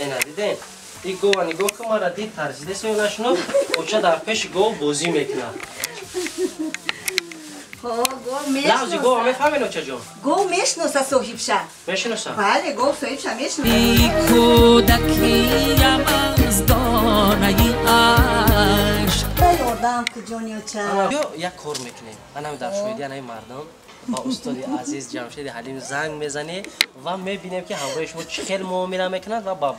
Ина диден? И гова нигоҳ кун, мара дид, тарсидест ё нашунод, оча дар пеши гов бозӣ мекунад. Лавзи гова мефаҳмед, очаҷон? Гов мешиноса соҳибша. Мешиноса? Бале, гов соҳибша мешиноса. Кӯдакиям аз донаи ашк. Ёрдам куҷони оча? Як кор мекунем. Анам дар шоҳидӣ анаи мардум ба устоди азиз Ҷамшеди Ҳалим занг мезанӣ ва мебинем, ки ҳамроҳи шумо чӣ хел муомила мекунад ва ба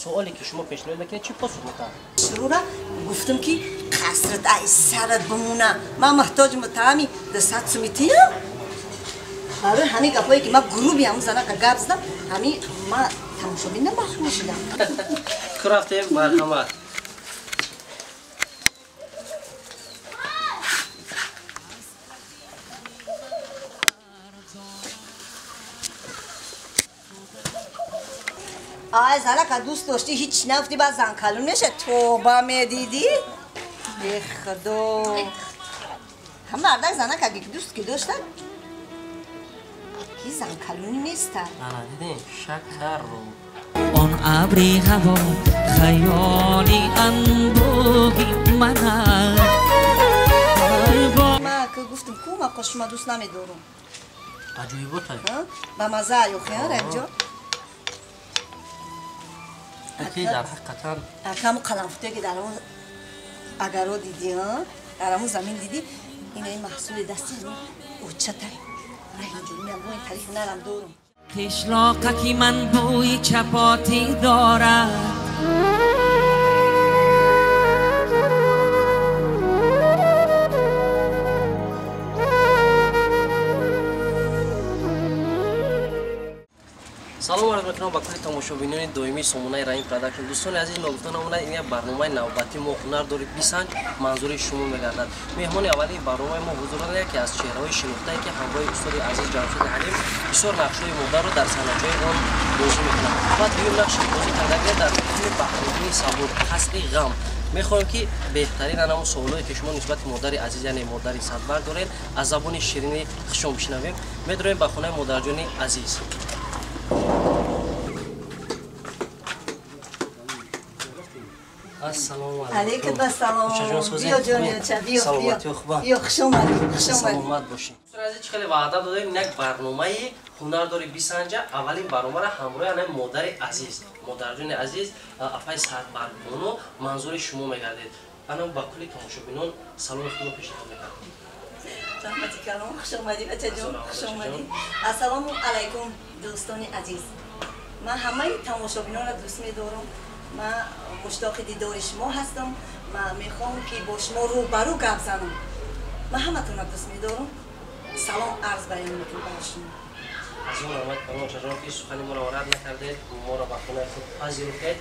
суоле ки шумо пешниҳод мекунед чӣ посух медиҳад. Шурура гуфтам, ки қасрат ай сарат бимона, ман муҳтоҷи муттаҳами 200 сумитиям. Барои ҳамин гапҳое ки ман груби ҳамун занака гап задам, ҳамин ман тамошобин маҳрум шудам. Ку рафтем, марҳамат. Ай занака дӯст доштӣ, ҳеҷ нагуфтӣ, баъд занкалон меша. Тоба, медидӣ? Бехудо, ҳам мардак занака дӯст ки доштан, ки занкалонӣ неста. Ана дидем, шакарро. Он абри ҳаво хаёли анбӯҳи ман аст. Ма ки гуфтам, ку ма қошума дӯст намедорам. Аҷоиботай. Ба маза ёхи, Раҳимҷон? Ки дар ҳақиқатан ҳамун қаламфутое ки дар ҳамун агаро дидӣ, дар ҳамун замин дидӣ, ина ин маҳсули дасти очатай. Раҳимҷон, ман бо ин тариқ ҳунарам дорам. Қишлоқаки ман бӯи чапотӣ дорад. Салом арз мекунам ба кулли тамошобинони доимии сомонаи Раҳим Продакшн. Дӯстони азиз, ногуфта намонад, ин як барномаи навбатии мо «Ҳунар дори бисанҷ» манзури шумо мегардад. Меҳмони аввалии барномаи мо ҳузур дорад яке аз чеҳраҳои шинохтае, ки ҳамроҳи устоди азиз Ҷамшеди Ҳалим бисёр нақшҳои модарро дар санъатҷои он бозӣ мекунад ва дуюм нақши бозӣ кардагия дар филми Баҳриддини Сабур «Қасри ғам». Мехоҳем, ки беҳтарин анамун суолое ки шумо нисбати модари азиз, яъне модари Садбарг доред, аз забони ширини хушон бишнавем. Медроем ба хонаи модарҷони азиз. Ассалому алайкум. Ассалом. Биё, ҷони оча, биё. Саломатӣ хуба? Биё, хуш омадӣ, хуш омадӣ. Саломат бошед. Азиз, чӣ хеле ваъда додем, як барномаи «Ҳунар дори бисанҷа» аввалин барномаро ҳамроҳи анаи модари азиз, модарҷони азиз, апаи Садбаргбону манзури шумо мегардед. Ана ба кулли тамошобинон саломи худро пешниҳод мекардем. Раҳмати калом, хуш омадӣ, бачаҷон, хуш омадӣ. Ассалому алайкум, дӯстони азиз. Ман ҳамаи тамошобинонро дӯст медорам. Ман муштоқи дидори шумо ҳастам. Ман мехоҳам, ки бо шумо рӯбарӯ гап занам. Ман ҳаматонро дӯст медорам. Салом арз баён мекунам барои шумо. Аз он омад, очаҷон, ки сухани моро рад накардед, моро ба хонаи худ пазируфтед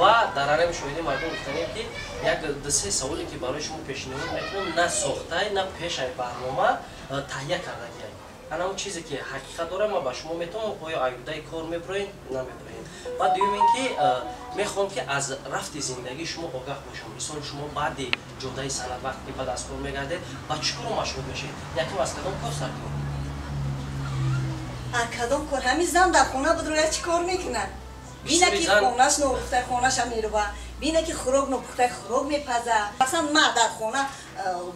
ва дар арами шоҳиди мардум гуфтанем, ки як дусе саволе ки барои шумо пешниҳод мекунам, на сохтай, на пешаи барнома таҳия кардагиай. Ана он чизе ки ҳақиқат дорам, ман ба шумо метавонам, оё аюдаи кор мебироен, намебироен. Ва дуюм ин ки мехоҳам, ки аз рафти зиндагии шумо огаҳ бошам. Мисол, шумо баъди ҷодаи санъат, вақте ки баъд аз кор мегардед, ба чӣ коро машғул мешавед? Якум, аз кадом кор сар кунед? А кадом кор? Ҳамин зан дар хона будроя чӣ кор мекунад? Бина ки хонаш нопухтай, хонаша мерува, бина ки хӯрок нопухтай, хӯрок мепаза. Масалан, ман дар хона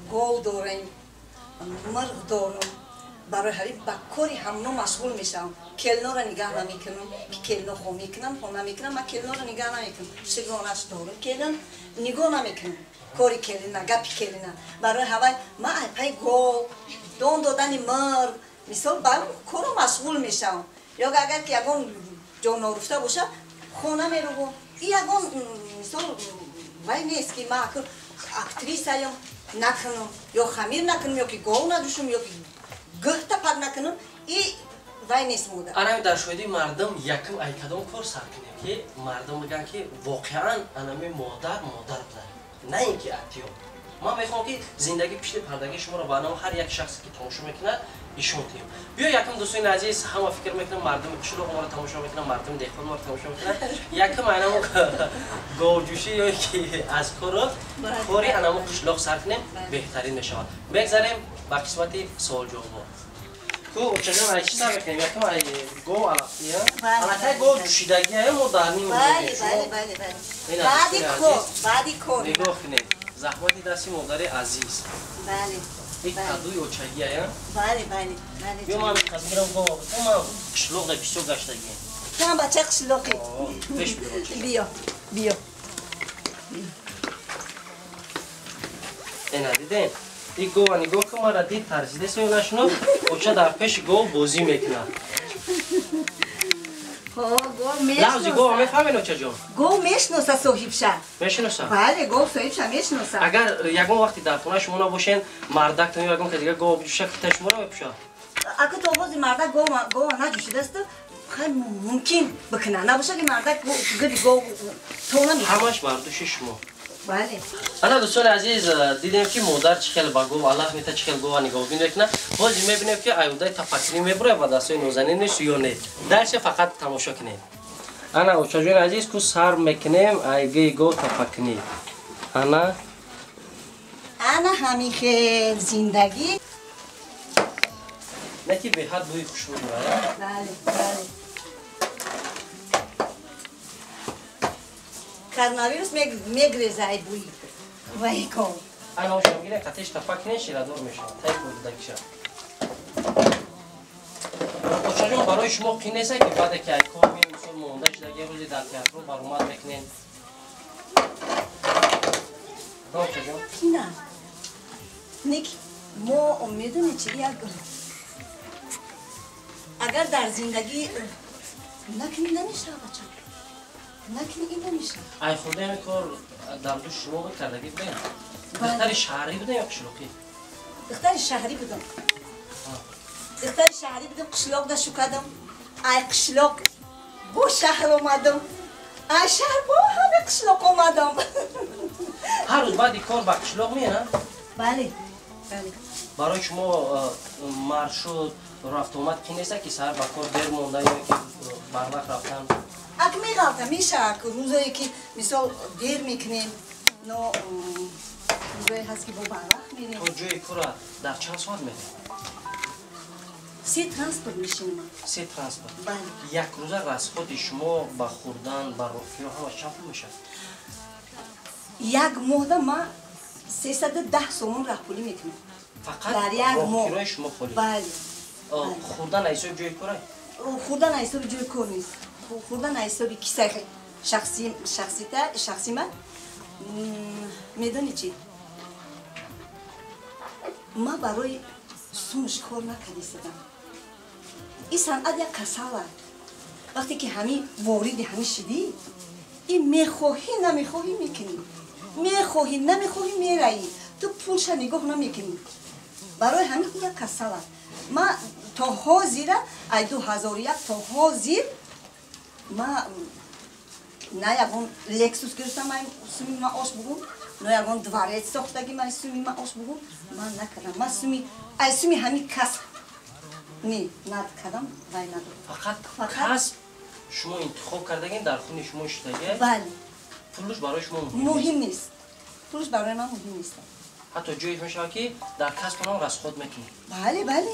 гов дорем, мурғ дорам. Барои ҳамин ба кори ҳамно машғул мешавам. Келнора нигаҳ намекунам, ки келно хо мекунам, хона мекунам, ман келнора нигаҳ намекунам. Шигонаш дорам, келин нигоҳ намекунам, кори келина, гапи келина. Барои ҳавай ман айпай гов, дон додани мурғ, мисол, ба коро машғул мешавам. Ё агар ки ягон ҷо норуфта боша, хона мерувам. И ягон мисол вай нест, ки ман актрисаям накунам, ё хамир накунам, ё ки гов надушам, ё ки гӯҳ тапак накунам, и вай нест модар. Анами дар шоҳидии мардум якум ай кадом кор сар кунем, ки мардум бигӯянд, ки воқеан анами модар модар буда, на ин ки актёр. Ман мехоҳам, ки зиндагӣ пишти пардагии шуморо ба ном ҳар як шахсе ки тамошо мекунад ишон диҳем. Биё, якум, дӯстони азиз, ҳама фикр мекунам, мардуми қишлоқ моро тамошо мекунанд, мардуми деҳқон моро тамошо мекунанд. Якум анамо говҷӯшӣ ё ки аз кору кори анамо қишлоқ сар кунем, беҳтарин мешавад. Мегзарем ба қисмати суолҷавобҳо. Ку, очаҷон, ай чӣ сар мекунем? Якум ай Гов алафия? Алакай гов ҷӯшидагия мо дар ним. Бале, бале, бале, бале. Баъди кор, баъди кор. Нигоҳ кунед. Заҳмати дасти модари азиз. Бале. Ин кадуи очагия, Бале, бале, бале. Биё ман қазмирам гов. Ман қишлоқ да бисёр гаштагием. Ту ҳам бачаи қишлоқӣ. Пеш биё. Биё, биё. Ина дидем? Ин гова нигоҳ кун, мара дид тарсидест ё нашунод, оча дар пеши гов бозӣ мекунад. Лафзи гова мефаҳмед, очаҷон? Гов мешиноса соҳибша. Мешиноса? Бале, гов соҳибша мешиноса. Агар ягон вақте дар хонаи шумо набошен, мардактон ё ягон кас дигар гова биҷӯша, кита шуморо мепӯшад? Ака то ҳозир мардак гова наҷӯшидасту, хай мумкин бикунад. Набоша ки мардак гиби гов то намекунад. Ҳамаш бар дӯши шумо. Бале. Ана дӯстони азиз, дидем ки модар чӣ хел ба гов алаф мета, чӣ хел гова нигоҳбин мекунад. Ҳозир мебинем ки аюдаи тафаккурӣ мебурад ва дастҳои нозанин нест ё не. Дальше фақат тамошо кунем. Ана очаҷони азиз, ку сар мекунем айгаи гов тафаккунӣ. Ана ана ҳамин хел зиндагӣ. Не ки беҳад бӯи хушбӯ дорад. Бале, бале. Коронавирус мегреза ай бӯи вай гов. Ана ошам гирем, қатиш тафак кунем, ширадор мешавад. Тай хӯрдагиша. Очаҷон, барои шумо қин нест ки баъде ки ай кор меем, мисол монда шуда, як рӯзе дар театро баромад мекунем? Очаҷон? Қина. Нек, мо медонед чи як агар дар зиндагӣ накунӣ намешавад, бача. Накунӣ ин намешавад. Ай хурда ҳамин кор дар дӯши шумо буд, кардагӣ будем? Духтари шаҳрӣ будем ё қишлоқӣ? Духтари шаҳрӣ будам. Духтари шаҳрӣ будам, қишлоқда шукадам. Ай қишлоқ бо шаҳр омадам. Ай шаҳр бо ҳама қишлоқ омадам. Ҳар рӯз баъди кор ба қишлоқ меян? Бале, бале. Барои шумо маршрут рафтуомад қин нест ки саҳар ба кор дер монда ё ки барвақт рафтан? Ак меғалта мешавад рӯзое ки мисол дер мекунем, но рӯзое ҳаст ки бо барвақт мерем. То ҷои кора дар чанд соат мерем? Се транспорт мешинем. Се транспорт? Бале. Як рӯза расходи шумо ба хӯрдан, ба роҳкиро ҳама чанд пул мешавад? Як моҳда ман 310 сомон раҳпулӣ мекунам. Фақат дар як моҳ. роҳкирои шумо холӣ? Бале. Хӯрдан аз ҳисоби ҷои кора? Хӯрдан аз ҳисоби ҷои кор нест. Хӯрдан аз ҳисоби кисаи шахси ман. Медонӣ чӣ? Ман барои сумш кор накардистадам. Ин санъат як касал аст. Вақте ки ҳамин вориди ҳамин шидӣ, ин мехоҳӣ намехоҳӣ мекунӣ. Мехоҳӣ намехоҳӣ мераӣ. Ту пулша нигоҳ намекунӣ. Барои ҳамин як касал аст. Ман то ҳозира, ай 2001 то ҳозир ма на ягон Лексус гирифтам, ай суми маош бугум, на ягон дворец сохтагӣ, ай суми маош бугум, ман накардам. Ман суми ай суми ҳамин касб не накардам, вай надодам. Фақат касб шумо интихоб кардагин, дар хуни шумо шудагӣ? Бале. Пулш барои шумо муҳим нест. Пулш барои ман муҳим нест. Ҳатто ҷое мешавад ки дар касбтон расход мекунед? Бале, бале.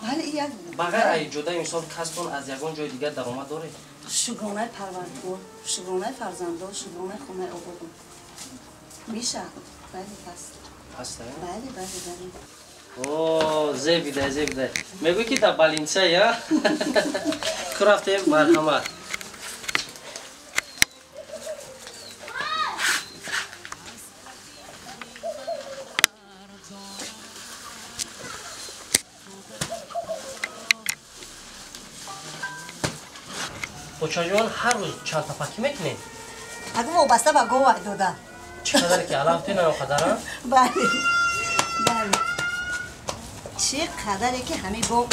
Бале, як ба ғайр аз ҷодаи мисол касбтон аз ягон ҷои дигар даромад доред? Шукронаи Парвардигор, шукронаи фарзандо, шукронаи хонаи ободон. Мешавад. Бале, ҳаст. Ҳаст? Бале, бале, бале. О, зебида, зебида. Мегӯй ки дар Балинса, я? Ку рафтем, марҳамат. Очаҷон, ҳар рӯз чанд тапакӣ мекунед? Агар вобаста ба гова дода. Чӣ қадаре ки алаф тена он қадара? Бале, бале. Чӣ қадаре ки ҳамин гов.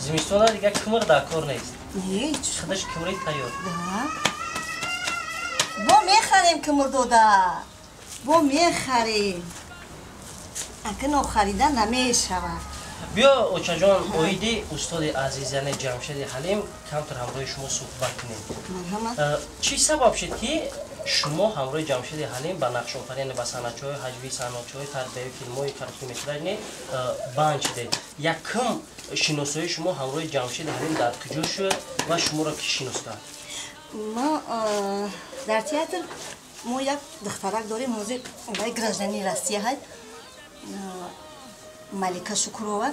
Зимистона дигар кимр дар кор нест. Не, худаш кимри тайёр. Да. Бо мехарем кимр дода. Бо мехарем. Ака нохарида намешавад. Биё, очаҷон, оиди устоди азиз, яъне Ҷамшеди Ҳалим, камтар ҳамроҳи шумо суҳбат кунем. Чӣ сабаб шуд ки Шумо ҳамроҳи Ҷамшиди Ҳалим ба нақшофаринӣ, ба санъатчиҳои ҳаҷвӣ, санъатчиҳои тарбиявӣ, филмҳои короткометражный банд шудед. Якум шиносоии шумо ҳамроҳи Ҷамшиди Ҳалим дар куҷо шуд ва шуморо кӣ шинос кард? Мо дар театр мо як духтарак дорем, ҳозир вай гражданини Россия ҳай, Малика Шукурова.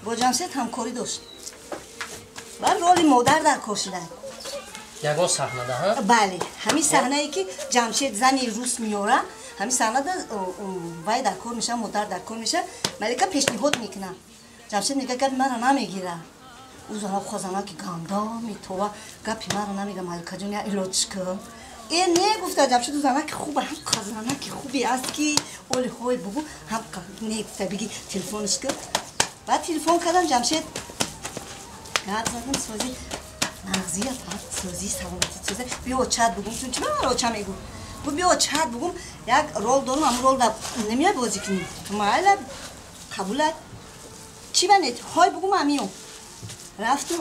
Бо Ҷамшед ҳамкорӣ дошт ва роли модар дар кор шуданд. Ягон саҳнада, ҳа? Бале, ҳамин саҳнае ки Ҷамшед зани рус меёра, ҳамин саҳнада вай дар кор меша, модар дар кор меша. Малика пешниҳод мекунад. Ҷамшед мега, гапи маро намегира. Ӯ зана хозанаки ганда метова, гапи маро намега, Маликаҷон, я илоҷ кун. Э, не, гуфта Ҷамшед, ӯ занаки хуба, ҳам занаки хубе аст ки оли ҳой бугу, ҳам не, гуфта, биги телефонш кун. Баъд телефон кардам, Ҷамшед гап задам, сози нағзия, созӣ, саломатӣ, созӣ, биё чат бугум, чун чи ман оча мегу. Гуфт, биё чат бугум, як рол дорум, ам рол да намеяй бозӣ кунӣ. Майла, қабулат. Чӣ банет? Ҳой бугум, амиём. Рафтум.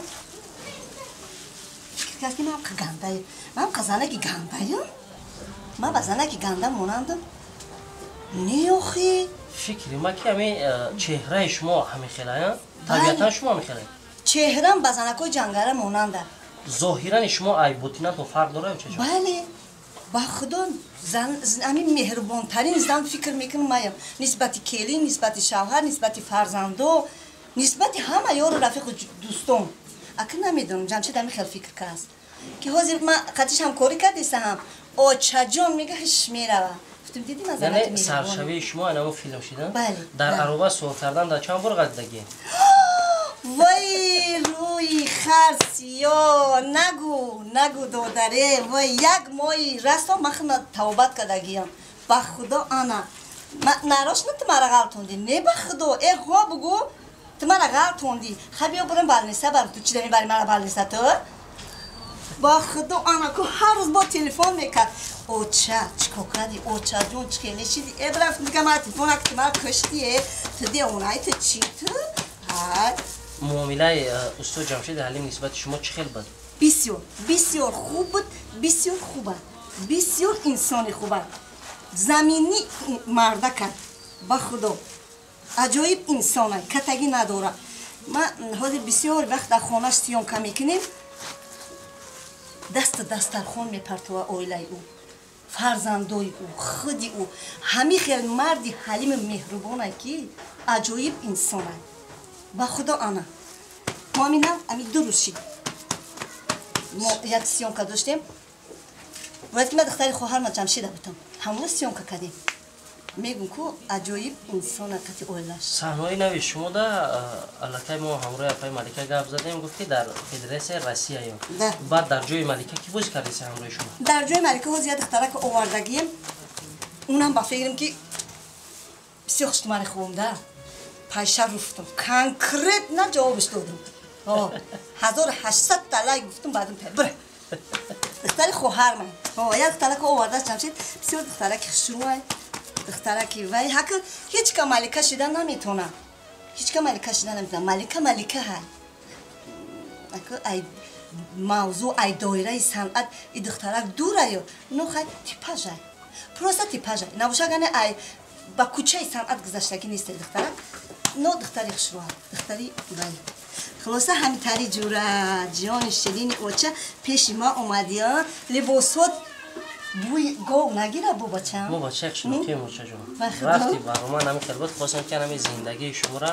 Фикр кард ки ман гандаю. Ман занаки гандаям? Ман ба занаки ганда монандам? Не, охи. Фикри ма ки ҳамин чеҳраи шумо ҳамин хелая? Табиатан шумо ҳамин хелая? Чеҳрам ба занакҳои ҷангара монанда. Зоҳирани шумо айботинатон фарқ дорад ё чӣ? Бале, ба худо, ҳамин меҳрубонтарин зан фикр мекунам маям. Нисбати келин, нисбати шавҳар, нисбати фарзандо, нисбати ҳама ёру рафиқу дӯстон. Ака намедонам, Ҷамшед ҳамин хел фикр кааст. Ки ҳозир ман қатиш ҳамкорӣ кардисаам, очаҷон мега, ҳиш мерава. Гуфтам, дидӣ ман занаки Яъне меҳрубонам. Саршавии шумо анамо филм шида? Бале, Дар бале. ароба суол кардан дар чанд бор ғалтидагӣ? Вой, рӯи хар сиё, нагу, нагу, додаре, вой, як моҳи расто ман тавбат кардагиям. Ба худо, ана. Нарочно ту мара ғалтондӣ. Не, ба худо, э ҳо бугу, ту мара ғалтондӣ. Ха, биё бурам больница бар, ту чӣ мебари мара больница ту? Ба худо, ана ку ҳар рӯз бо телефон мекард. Оча, чӣ кор кардӣ? Очаҷон, чӣ хеле шидӣ? Э, бирафт, дига мара телефон накард, ту мара куштӣ, э. Ту девонаи, ту чӣ ту? Ҳай. Муомилаи устод Ҷамшиди Ҳалим нисбати шумо чӣ хел буд? Бисёр, бисёр хуб буд, бисёр хуб аст, бисёр инсони хуб аст, заминӣ мардак аст, ба худо, аҷоиб инсон аст, катагӣ надорад. Ман ҳозир бисёр вақт дар хонаш съёмка мекунем, дасту дастархон мепартова, оилаи ӯ, фарзандои ӯ, худи ӯ. Ҳамин хел марди ҳалими меҳрубон аст ки аҷоиб инсон аст, ба худо. Ана мо ҳаминам ами 2 рӯз шид, мо як съёмка доштем, бояд ки ман духтари хоҳарма Ҷамшида будам, ҳамона съёмка кардем. Мегум ку, аҷоиб инсона кати оилаш. Саҳнаҳои нави шумо да аллакай мо ҳамроҳи апаи Малика гап задем, гуфт ки дар Федератсияи Россияё. Да. Баъд дар ҷои Малика кӣ бозӣ кардеси ҳамроҳи шумо? Дар ҷои Малика ҳозир як духтарака овардагием, унам ба фикрам ки бисёр хуштумари хубам да пайша руфтам, конкретно ҷавобиш додам. 1800 талай гуфтам, баъдам бира, духтари хоҳарман як духтарака овардааст Ҷамшед, бисёр духтараки хушрӯай, духтараки вай ҳака ҳеҷ ка малика шида наметавонад, ҳеҷ ка малика шида наметавонад. Малика малика ҳай. Ака ай мавзӯъ, ай доираи санъат и духтарак дураю, ну хай, типажай, просто типажай набоша, гане ай ба кӯчаи санъат гузаштагӣ нест духтарак, но духтари хушрӯа, духтари вай. Хулоса, ҳамитари ҷура, ҷони ширини оча, пеши ма омадия, либосот бӯи гов нагира, бо бачам. Мо бачаи шинохтем, очаҷон. Ба худо. Рафти барнома нами хел буд, хостем ки ҳами зиндагии шуморо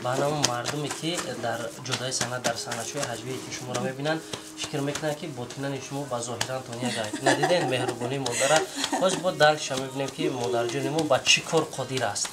ба ҳамон мардуме ки дар ҷодаи санъат, дар санъатчиҳои ҳаҷвие ки шуморо мебинанд, фикр мекунанд ки ботинани шумо ба зоҳиран тония надиден меҳрубонии модара. Ҳозир бо дальше мебинем ки модарҷони мо ба чӣ кор қодир аст.